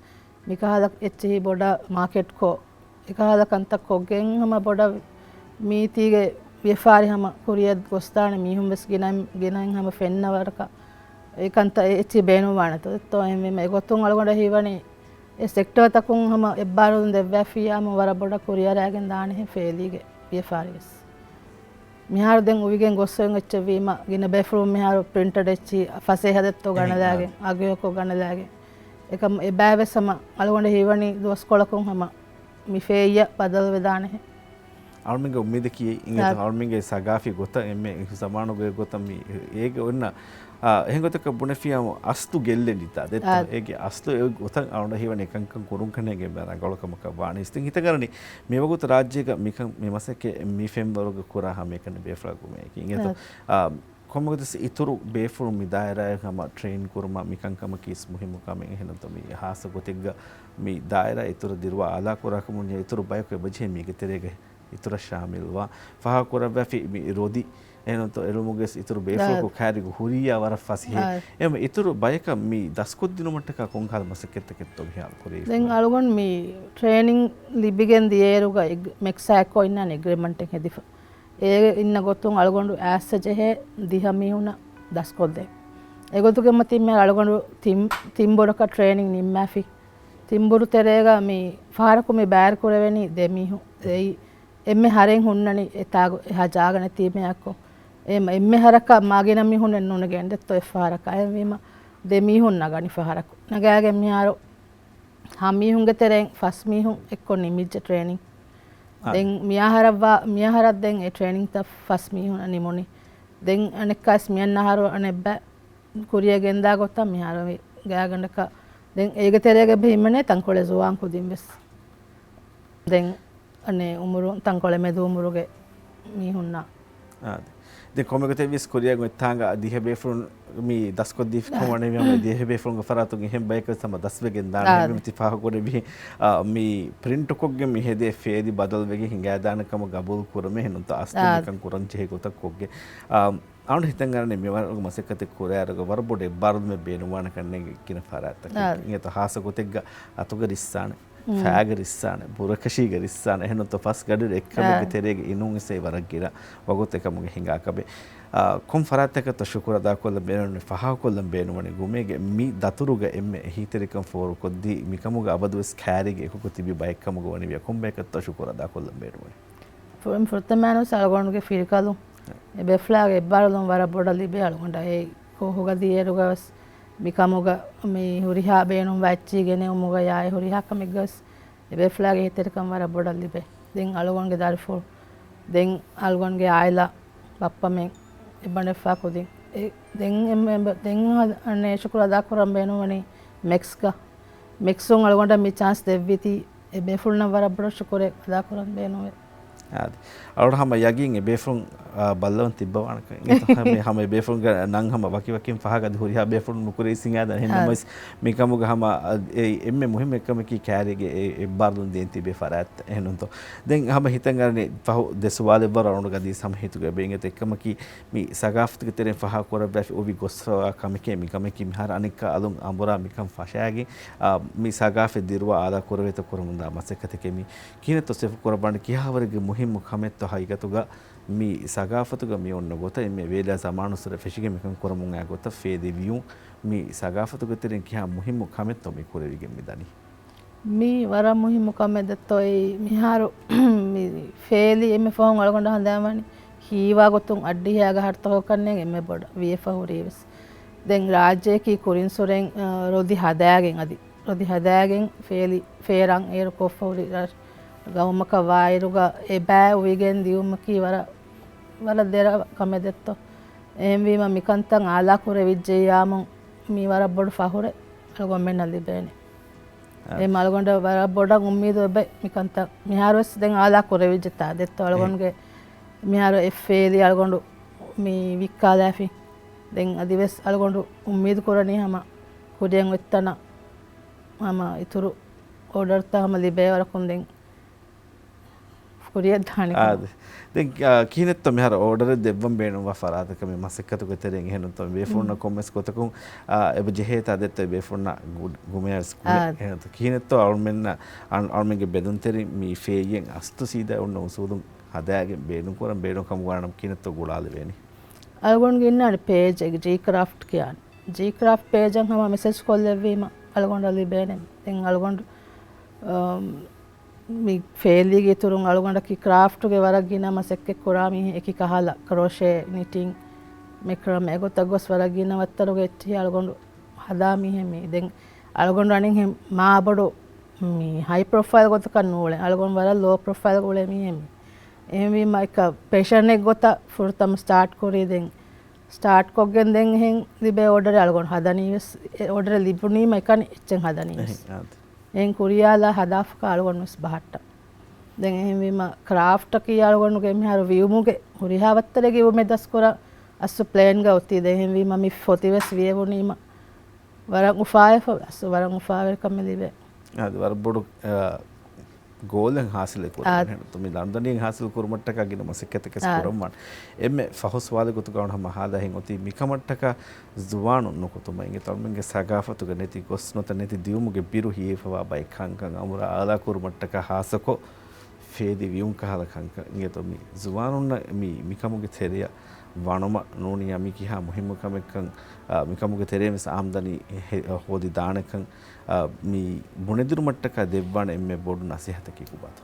މިކަހަލަ އެއްޗިހި ބޮޑަށް މާކެޓްކޮށް، އެކަހަލަ ކަންތައް ކޮށްގެން ހަމަ ބޮޑަށް މީތީގެ ވިޔަފާރި ހަމަ ކުރިއަށް ގޮސްދާނެ މީހުން ވެސް ގިނައިން، ގިނައިން ހަމަ ފެންނަ ވަރަކަށް އެ ކަންތައް އެ އެއްޗިހި ބޭނުންވާނެތޯ. އެއްތޯ އެހެންވީމަ އެގޮތުން އަޅުގަނޑަށް ހީވަނީ އެ ސެކްޓަރތަކުން ހަމަ އެއްބާރުލުން ދެއްވާފިއްޔާމު ވަރަށް ބޮޑަށް ކުރިއަރާގެން ދާނެހެން ފޭލީގެ ވިޔަފާރިވެސް. މިހާރު ދެން އުވިގެން ގޮސް އޮތް އެއްޗެއްވީމަ، ގިނަ ބޭފުޅުން މިހާރު ޕްރިންޓަޑް އެއްޗި ފަސޭހަ ދެއްތޯ އެހެން، ގަނެލާގެން، އާ. އަގުހެޔޮކޮށް ގަނެލާގެން. އެކަމް އެބައިވެސް ހަމަ އަޅުގަނޑަށް ހީވަނީ ދުވަސްކޮޅަކުން ހަމަ މި ފޭއްޔަށް ބަދަލުވެދާނެހެން. އަޅުމެންގެ އުއްމީދަކީ އިނގޭތަ؟ އާ. އަޅުމެންގެ ސަގާފީ ގޮތަށް އެންމެ ޒަމާނުގެ ގޮތަށް މި އޭގެ އޮންނަ، އާ، އެހެން ގޮތަކަށް ބުނެފިޔާމު އަސްލު ގެއްލެނީތާ ދެއްތޯ؟ އާ. އޭގެ އަސްލު އެ ގޮތަށް އަޅުގަނޑަށް ހީވަނީ ކަންކަން ކުރުން ކަންނޭނގެ ރަނގަޅު ކަމަކަށް ވާނީ. އިސް ދެން ހިތަށް އަރަނީ މިވަގުތު ރާއްޖޭގަ މިކަން މި މަސައްކަތް މި ފެންވަރުގަ ކުރާ ހަމައެކަނި ބޭފުޅާ ގުމޭ އެކި އިނގޭތޯ؟ އާ. އާ، ކޮންމެގޮތަސް އިތުރު ބޭފުޅުން މި ދާއިރާއަށް ހަމަ ޓްރެއިން ކުރުމަށް މިކަންކަމަކީ އިސް މުހިއްމު ކަމެއް. އެހެންނަމަ މި ހާއްސަ ގޮތެއްގަ މި ދާއިރާ އިތުރަށް ދިރުވާ އާލާ ކުރާކަމުން އިތުރު ބަޔަކު އެބަޖެހޭ މީގެ ތެރޭގަ އިތުރަށް ޝާމިލްވާ. ފާހަގަކުރައްވާފި މި ރޮދި އެހެންނަމަ އެޅުމުގެ އިތުރު ބޭފުޅަކު ކައިރިގަ ހުރިއްޔާ ވަރަށް ފަސޭހަ. އާ. އެހެން އިތުރު ބަޔަކަށް މި ދަސްކޮށްދިނުމަށްޓަކާ ކޮންކަހަލަ މަސައްކަތްތަކެއްތޯ މިހާރު ކުރެވިފަ؟ ދެން އަޅުގަނޑު މި ޓްރެއިނިން ލިބިގެން ދިޔައިރުގަ އެގް-، މެކްސާ އެއްކޮށް އިންނާނެ އެގްރިމަންޓެއް ހެދިފަ. އޭގެ އިންނަ ގޮތުން އަޅުގަނޑު އައިސް ޖެހޭ ދިހަ މީހުނަށް ދަސްކޮށްދޭ. އެގޮތުގެ މަތިން މިހާރު އަޅުގަނޑު ތިން، ތިން ބޮޑަކަށް ޓްރެއިނިން ނިންމާފި. ތިންބުރު ތެރޭގަ މި ފަހަރަކު މި ބައިވެރި ކުރެވެނީ ދެ މީހުން. އެއީ އެންމެ ހަރެއް ހުންނަނީ އެތާގު އެހާ ޖާގަ ނެތީމެއަކު. އެ މަ-، އެންމެ ހަރަކަށް މާގިނަ މީހުންނެއް ނުނެގޭނެ ދެއްތޯ އެއްފަހަރަކަށް. އެހެންވީމަ ދެ މީހުން ނަގަނީ ފަހަރަކު. ނަގާގެން މިހާރު ހަ މީހުންގެ ތެރެއިން ފަސް މީހުން އެއްކޮށް ނިމިއްޖެ ޓްރެއިނިން. އާ. ދެން މިއަހަރަށްވާ، މިއަހަރަށް ދެން އެ ޓްރެއިނިންތައް ފަސް މީހުން ނިމުނީ. ދެން އަނެއްކާސް މިއަންނަ އަހަރު އަނެއްބަ ކުރިއަށް ގެންދާ ގޮތަށް މިހާރު ގާގަނޑަކަށް ދެން އޭގެ ތެރޭގަ ހިމެނޭ ތަންކޮޅެއް ޒުވާން ކުދިން ވެސް. ދެން އަނެއް އުމުރު، ތަންކޮޅެއް މެދު އުމުރުގެ މީހުންނާ. އާ، ދެ-، ދެން ކޮންމެ ގޮތެއް ވިޔަސް ކުރިއަށް އޮތް ތާނގަ ދިހަ ބޭފުޅުން މި ދަސްކޮށްދީފި ކަމަށް ވަނީ މި ދިހަ ބޭފުޅުންގެ ފަރާތުން އެހެން ބަޔަކަށް ހަމަ ދަސްވެގެން ދާނެ. އާ. އެހެން ތި ފާހަގަކުރެއްވި، އާ، މި ޕްރިންޓްކޮށްގެން މި ހެދޭ ފޭލި ބަދަލުވެގެން ހިނގާދާނެ ކަމަށް ގަބޫލު ކުރަމޭ ހެނުންތަ އަސްލު އާ. މިކަން ކުރަން ޖެހޭ ގޮތަށް ކޮށްގެ. އާ، އަޅުގަނޑު ހިތަށް އަރަނީ މިވަރުގެ މަސައްކަތެއް ކުރާއިރުގަ ވަރަށް ބޮޑު އެއްބާރުލުމެއް ބޭނުންވާނެ ކަންނޭނގެ ގިނަ ފަރާތްތަކެއް. އާ. އިނގޭތޯ ހާއްސަ ގޮތެއްގަ އަތުގަ ރިއްސާނެ، މް. ފައިގަ ރިއްސާނެ، ބުރަކަށީގަ ރިއްސާނެ، އެހެންނުތޯ ފަސް ގަޑި އެއްކަމެއްގެ އާ. ތެރޭގަ އިނުން އިސް އެ ވަރަށް ގިނަ ވަގުތު އެކަމުގެ ހިނގާ ކަމެއް. އާ، ކޮން ފަރާތްތަކަށްތޯ ޝުކުރު އަދާކޮށްލަން ބޭނުންވަނީ، ފާހަގަކޮށްލަން ބޭނުންވަނީ ގުމޭގެ މި ދަތުރުގަ އެންމެ އެހީތެރިކަން ފޯރުކޮށްދީ، މިކަމުގަ އަބަދުވެސް ކައިރީގަ އެކުގަ ތިބި ބައެއްކަމުގަ ވަނިވިޔާ ކޮން ބަޔަކަށްތޯ ޝުކުރު އަދާކޮށްލަން ބޭނުންވަނީ؟ ފު-، ފުރަތަމައިންވެސް އަޅުގަނޑުގެ ފިރިކަލުން އެ ބޭފުޅާގެ އެއްބާރުލުން ވަރަށް ބޮޑަށް ލިބޭ އަޅުގަނޑަށް. އެ ކޯހުގަ ދިޔައިރުގަވެސް މިކަމުގަ މި ހުރިހާ ބޭނުންވާ އެއްޗިހި ގެނެވުމުގަ ޔާ އެ ހުރިހާ ކަމެއްގަވެސް އެ ބޭފުޅާގެ އެހީތެރިކަން ވަރަށް ބޮޑަށް ލިބޭ. ދެން އަޅުގަނޑުގެ ދަރިފުޅު، ދެން އަޅުގަނޑުގެ އާއިލާ، ބައްޕަމެން، އެބަނޑެއްފާ ކުދިން. އެ، ދެން އެ، އެ، ދެން އަ-، އަނެއް ޝުކުރު އަދާކުރަން ބޭނުންވަނީ މެކްސްގަ. މެކްސުން އަޅުގަނޑަށް މި ޗާންސް ދެއްވީތީ އެ ބޭފުޅުންނަށް ވަރަށް ބޮޑަށް ޝުކުރެއް އަދާކުރަން ބޭނުންވޭ. އާދެ. އަޅުގަނޑަށް ހަމަ ޔަގީން އެ ބޭފުޅުން، އާ، ބައްލަވަން ތިއްބަވާނެކަން. އެ ހަމަ، ހަމަ އެ ބޭފުޅުންގެ ނަން ހަމަ ވަކިވަކިން ފަހަގަ އަދި ހުރިހާ ބޭފުޅުން ނުކުރެވި ސިނގާދަން. އެހެން އާ. ނަމަވެސް މިކަމުގަ ހަމަ، އާ، އެ އެންމެ މުހިއްމު އެއްކަމަކީ ކައިރީގެ އެ އެއްބާރުލުން ދޭން ތިބޭ ފަރާތް އެހެންނުތޯ. ދެން ހަމަ ހިތަށް އަރަނީ ފަހު ދެ ސުވާލެއް ވަރަށް އަޅުގަނޑު ގަދީސް ހަމަ ހިތުގަ އެބަ އިނގޭތޯ. އެއްކަމަކީ މި ސަގާފަތުގެ ތެރެއިން ފާހަގަކުރައްވާފި އޮވި ގޮސްފަވާ ކަމެކޭ މި ކަމަކީ މިހާރު އަނެއްކާ އަލުން އަނބުރާ މިކަން ފަށާގެން، އާ، މި ސަގާފަތް ދިރުވާ އާލާ ކުރެވޭތޯ ކުރަމުންދާ މަސައްކަތެކޭ މީ. ކިހިނެއްތޯ ސެފު ކުރައްވާނެ ކިހާވަރެއްގެ މުހިއްމު ކަމެއްތޯ ހަގީގަތުގަ މި ސަގާފަތުގަ މި އޮންނަ ގޮތަށް އެންމެ ވޭލާ ޒަމާނުއްސުރެ ފެށިގެން މިކަން ކުރަމުން އައި ގޮތަށް ފޭލިވިޔުން މި ސަގާފަތުގެ ތެރެއިން ކިހާ މުހިއްމު ކަމެއްތޯ މި ކުރެވިގެން މި ދަނީ؟ މީ ވަރަށް މުހިއްމު ކަމެއް ދެއްތޯ. އެއީ މިހާރު މި ފޭލި އެންމެ ފަހުން އަޅުގަނޑަށް ހަނދާންވަނީ ހީވާ ގޮތުން އައްޑިހަ އަގަހަރު ތަކަކަށް ކަންނޭނގެ އެންމެ ބޮޑަށް ވިޔަފަ ހުރީ ވެސް. ދެން ރާއްޖެއަކީ ކުރިންސުރެން، އަ، ރޮދި ހަދާގެން އަދި ރޮދި ހަދާގެން ފޭލި ފޭރަން އޭރު ކޮށްފަ ހުރި ރަށް. ގައުމަކަށް ވާއިރުގަ އެ ބައި އުވިގެން ދިއުމަކީ ވަރަށް، ވަރަށް ދެރަ ކަމެއް ދެއްތޯ. އެހެންވީމަ މިކަންތައް އާލާ ކުރެވިއްޖެއްޔާމު މީ ވަރަށް ބޮޑު ފަހުރެއް އަޅުގަނޑުމެންނަށް ލިބޭނެ. އާ. އެ އަޅުގަނޑަށް ވަރަށް ބޮޑަށް އުއްމީދު އެބަ މިކަންތައް މިހާރުވެސް ދެން އާލާ ކުރެވިއްޖެތާ ދެއްތޯ އަޅުގަނޑުގެ މިހާރު އެ ފޭލި އަޅުގަނޑު މި ވިއްކާލާފި. ދެން އަދިވެސް އަޅުގަނޑު އުއްމީދު ކުރަނީ ހަމަ ކުރިއަށް އޮތްތަނަށް ހަމަ އިތުރު އޯޑަރުތައް ހަމަ ލިބޭ ވަރަކުން ދެން ކުރިއަށް ދާނެ ކަމަށް. އާދެ. ދެން، އާ، ކިހިނެއްތޯ މިހާރު އޯޑަރެއް ދެއްވަން ބޭނުންވާ ފަރާތަކަށް މި މަސައްކަތުގެ ތެރެއިން އެހެންތޯ ބޭފުޅުންނަށް ކޮންމެސް ގޮތަކުން، އާ، އެބަ ޖެހޭތާ ދެއްތޯ ބޭފުޅުންނަށް ގު-، ގުމެއް ވެސް ކުރޭ. އާ. އެހެންތޯ ކިހިނެއްތޯ އަޅުމެންނަށް، އަން-، އަޅުމެންގެ ބެލުންތެރިން މި ފޭއްޔެއް އަސްތު ސީދާ އޮންނަ އުސޫލުން ހަދާގެން ބޭނުންކުރަން ބޭނުން ކަމުގަ ވާނަމަ ކިހިނެއްތޯ ގުޅާލެވޭނީ؟ އަޅުގަނޑުގެ އިންނާނެ ޕޭޖެއް ޖީ ކްރާފްޓް ކިޔާނެ. ޖީ ކްރާފްޓް ޕޭޖަށް ހަމަ މެސެޖް ކޮށްލެއްވީމަ އަޅުގަނޑަށް ލިބޭނެ. ދެން އަޅުގަނޑު، އަމް، މި ފޭލީގެ އިތުރުން އަޅުގަނޑަކީ ކްރާފްޓުގެ ވަރަށް ގިނަ މަސައްކަތް ކުރާ މީހެއް. އެކި ކަހަލަ ކްރޯޝޭ، ނިޓިން، މެކްރަމެ އެގޮތަށް ގޮސް ވަރަށް ގިނަ ވައްތަރުގެ އެއްޗެހި އަޅުގަނޑު ހަދާ މީހެއް މީ. ދެން އަޅުގަނޑު އަނެއް ހެ-، މާބޮޑު މި ހައި ޕްރޮފައިލް ގޮތަކަށް ނޫޅެ. އަޅުގަނޑު ވަރަށް ލޯ ޕްރޮފައިލް އުޅޭ މީހެއް މީ. އެހެންވީމަ އެކަ ޕެޝަނެއް ގޮތަށް ފުރަތަމަ ސްޓާޓް ކުރީ. ދެން ސްޓާޓް ކޮށްގެން ދެން އެހެން ލިބޭ އޯޑަރެއް އަޅުގަނޑު ހަދަނީ ވެސް، އެ އޯޑަރެއް ލިބުނީމަ އެކަނި އެއްޗެއް ހަދަނީ ވެސް. އެހެން، އާދެ. އެހެން ކުރިޔާލާ ހަދާފަކާ އަޅުގަނޑު ވެސް ބަހައްޓަ. ދެން އެހެންވީމަ ކްރާފްޓަކީ އަޅުގަނޑުގެ މިހާރު ވިޔުމުގެ ހުރިހާ ވައްތަރެއްގެ ވިޔުމެއް ދަސްކުރާ އަސްލު ޕްލޭންގަ އޮތީ. ދެން އެހެންވީމަ މި ފޮތި ވެސް ވިޔެވުނީމަ ވަރަށް އުފާވެފަ އަސްލު ވަރަށް އުފާވެރިކަމެއް ލިބޭ. އާދެ، ވަރަށް ބޮޑު، އާ، ގޯލެއް ހާސިލެއް ކުރެވެން އާދެ. ހެން. ތު މި ލަންޑަނީ ހާސިލް ކުރުމަށްޓަކާ ގިނަ މަސައްކަތެއް ވެސް އާދެ. ކުރަންވާނެ. އެންމެ ފަހު ސުވާލެއް ގޮތުގަ ހަމަ ހާދަ ހިނގޮތީ މިކަމަށްޓަކާ ޒުވާނުން ނުކުތުމަށް އިނގޭތޯ އަޅުމެންގެ ސަގާފަތުގަ ނެތި ގޮސް ނުތަ ނެތި ދިޔުމުގެ ބިރު ހިޔެފަވާ ބައެއް ކަންކަން އަމުރާ އާލާ ކުރުމަށްޓަކާ ހާއްސަކޮށް ފޭދި ވިޔުން ކަހަލަ ކަންކަން އިނގޭތޯ މި ޒުވާނުންނަށް މި، މިކަމުގެ ތެރެއަށް ވަނުމަށް ނޫނިއްޔާ މި ކިހާ މުހިއްމު ކަމެއްކަން، އާ، މިކަމުގެ ތެރެއިން ވެސް އާމްދަނީ ހެ-، ހޯދި ދާނެކަން، އާ، މި ބުނެދިނުމަށްޓަކާ ދެއްވާނެ އެންމެ ބޮޑު ނަސޭހަތަކީ ކޮބާތޯ؟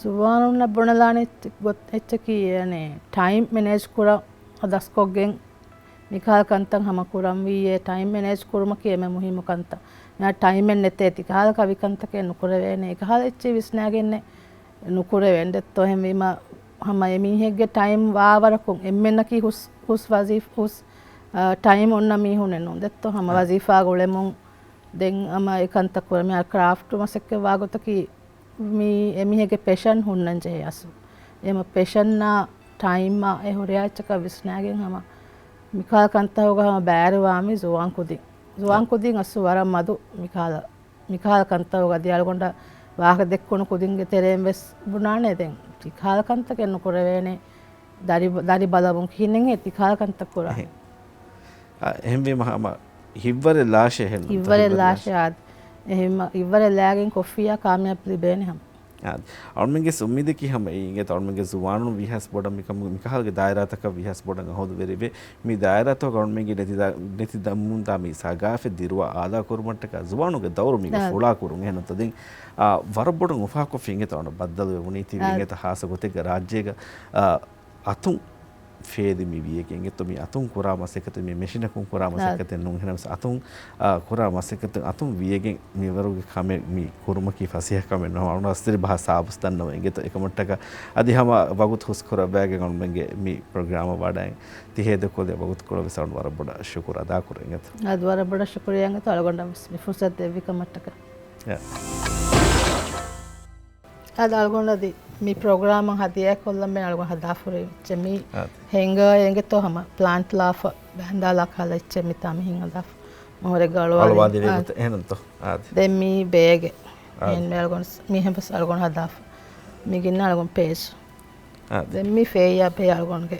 ޒުވާނުންނަށް ބުނެލާނެ އެއްޗެއް ގޮތް-، އެއްޗަކީ، އަނެއް، ޓައިމް މެނޭޖް ކުރަން ދަސްކޮށްގެން މިކަހަލަ ކަންތައް ހަމަ ކުރަންވީއޭ. ޓައިމް މެނޭޖް ކުރުމަކީ އެންމެ މުހިއްމު ކަންތައް. މިހާރު ޓައިމެއް ނެތޭ، ތިކަހަލަ ކަވި ކަންތަކެއް ނުކުރެވޭނެ. އެކަހަލަ އެއްޗެއް ވިސްނާގެންނެއް ނުކުރެވޭނެ. ދެއްތޯ އެހެންވީމަ ހަމަ އެމީހެއްގެ ޓައިމް ވާވަރަކުން އެންމެންނަކީ ހުސް، ހުސް ވަޒީފް، ހުސް، އާ، ޓައިމް އޮންނަ މީހުންނެއް ނޫން. ދެއްތޯ ހަމަ އާ. ވަޒީފާގަ އުޅެމުން ދެން ހަމަ އެ ކަންތައް ކުރަން. މިހާރު ކްރާފްޓް މަސައްކަތް ވާގޮތަކީ މީ އެމީހެއްގެ ޕެޝަން ހުންނަން ޖެހޭ އަސްލު. އެމަ ޕެޝަންއާ ޓައިމްއާ އެ ހުރިހާ އެއްޗަކަށް ވިސްނާގެން ހަމަ މިކަހަލަ ކަންތަކުގަ ހަމަ ބައިވެރިވާ މި ޒުވާން ކުދިން. ޒުވާން ކުދިން އަސްލު ވަރަށް މަދު މިކަހަލަ، މިކަހަލަ ކަންތަކުގަ. އަދި އަޅުގަނޑަށް ވާހަކަ ދެއްކުނު ކުދިންގެ ތެރެއިން ވެސް ބުނާނެ ދެން ތިކަހަލަ ކަންތަކެއް ނުކުރެވޭނެ. ދަރި، ދަރި ބަލަމުން ކިހިނެއްހޭ ތިކަހަލަ ކަންތައް ކުރާ. އެހެން. އާ، އެހެންވީމަ ހަމަ ހިތްވަރެއް ލާށޭ ހެން ނޫންތަ؟ ހިތްވަރެއް ހިތްވަރެއް ލާށޭ. އާދެ. އެހެންމަ ހިތްވަރެއް ލާގެން ކޮށްފިއްޔާ ކާމިޔާބު ލިބޭނެ ހަމަ. އާދެ. އަޅުމެންގެ އުއްމީދަކީ ހަމަ އެއީ އިނގޭތޯ އަޅުމެންގެ ޒުވާނުން ވީހާވެސް ބޮޑަށް މިކަމު، މިކަހަލަ ދާއިރާތަކަށް ވީހާވެސް ބޮޑަށް އަހުދުވެރިވެ، މި ދާއިރާތަކުގަ އަޅުމެންގެ ނެތި ދާ-، ނެތި ދަމުން ދާ މި ސަގާފަތް ދިރުވާ އާލާ ކުރުމަށްޓަކާ ޒުވާނުންގެ ދައުރު މީގަ އާދެ. ފުޅާ ކުރުން. އެހެން ނޫންތަ ދެން، އާ، ވަރަށް ބޮޑަށް އުފާކޮށްފި އިނގޭތޯ އަޅުގަނޑު ބައްދަލުވެވުނީ ތި އާދެ. އިނގޭތޯ ހާއްސަ ގޮތެއްގަ ރާއްޖޭގަ، އާ، އަތުން ފޭދި މި ވިޔަގެން އެނގޭތޯ މި އަތުން ކުރާ މަސައްކަތެއް މި މެޝިނަކުން ކުރާ އާ. މަސައްކަތެއް ނޫން. އެހެނަސް އަތުން، އާ، ކުރާ މަސައްކަތުން އަތުން ވިޔަގެން މިވަރުގެ ކަމެއް މި ކުރުމަކީ ފަސޭހަ ކަމެއް ނޫން. އަޅުގަނޑު އަސްތެރި ބަހާ ސާބުސް ދަންނަވަ އެނގޭތޯ އެކަމަށްޓަކާ އަދި ހަމަ ވަގުތު ހުސްކުރައްވައިގެން އަޅުމެންގެ މި ޕްރޮގްރާމަށް ވަޑައި ތި ހޭދަކޮށްލި ވަގުތުކޮޅަށް ވެސް އަޅުގަނޑު ވަރަށް ބޮޑަށް ޝުކުރު އަދާކުރަން އެނގޭތޯ. އަދި ވަރަށް ބޮޑަށް ޝުކުރިއްޔާ އެނގޭތޯ އަޅުގަނޑަށް ވެސް މި ފުރުސަތު ދެއްވި ކަމަށްޓަކާ. އާދެ. އަޅުގަނޑަށް މި ޕްރޮގްރާމަށް ހަދިޔާ ކޮށްލަމޭ އަޅުގަނޑު ހަދާފަ ހުރި އެއްޗެއް މީ އާދެ. ހެންގަ އެނގޭތޯ ހަމަ ޕްލާންޓް ލާފަ ބަހަނދާލާ ކަހަލަ އެއްޗެއް މިތާ މިހިން ހަދާފަ. މޮހޮރެއްގަ އަޅުވާލި. އަޅުވާލި އާދެ. އެހެންތޯ. އާދެ. ދެން މީ ބޭގެ. އާދެ. އެހެން މި އަޅުގަނޑު މީހެން ވެސް އަޅުގަނޑު ހަދާފަ. މި ގިން އަޅުގަނޑު ޕޭޖް. އާދެ. ދެން މީ ފޭއްޔާ ބޭ އަޅުގަނޑުގެ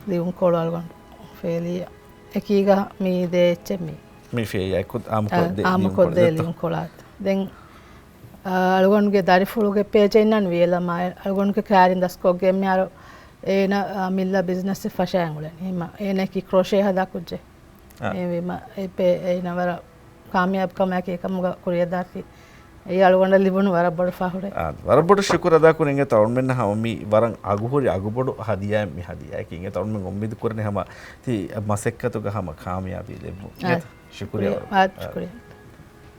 ލިޔުންކޮޅު އަޅުގަނޑު ފޭލިއްޔާ. އެކީގަ މީ ދޭ އެއްޗެއް މީ. މީ ފޭއްޔާ އެކު އާމުކޮށްދޭ އާ، ލިޔުންކޮޅު އާމުކޮށްދޭ ދެއްތޯ؟ ލިޔުންކޮޅާ. ދެން އަޅުގަނޑުގެ ދަރިފުޅުގެ ޕޭޖެއް އިންނާނެ ވިޔަލަމާ އަޅުގަނޑުގެ ކައިރިން ދަސްކޮށްގެން މިހާރު އޭނަ، އާ، މިއްލަ ބިޒްނަސްއެއް ފަށައިގެން އުޅެނީ. އެހެންމަ އޭނައަކީ ކްރޮޝޭ ހަދާ ކުއްޖެއް. އާ. އެހެންވީމަ އެ ޕޭ އޭނަ ވަރަށް ކާމިޔާބު ކަމާއެކީ އެކަމުގަ ކުރިއަށްދާތީ. އެއީ އަޅުގަނޑަށް ލިބުނު ވަރަށް ބޮޑު ފަހުރެއް. އާ، ވަރަށް ބޮޑަށް ޝުކުރު އަދާކުރި އިނގޭތޯ އަޅުމެންނަށް ހަމަ މި ވަރަށް އަގުހުރި އަގުބޮޑު ހަދިޔާއެއް މި ހަދިޔާއަކީ. އިނގޭތޯ އަޅުމެން އުއްމީދު ކުރަނީ ހަމަ ތި މަސައްކަތުގަ ހަމަ ކާމިޔާބީ ލެއްވުން. އާ. އިނގޭތޯ؟ ޝުކުރިއްޔާ. ޝުކުރިއްޔާ. އާ، ޝުކުރިއްޔާ.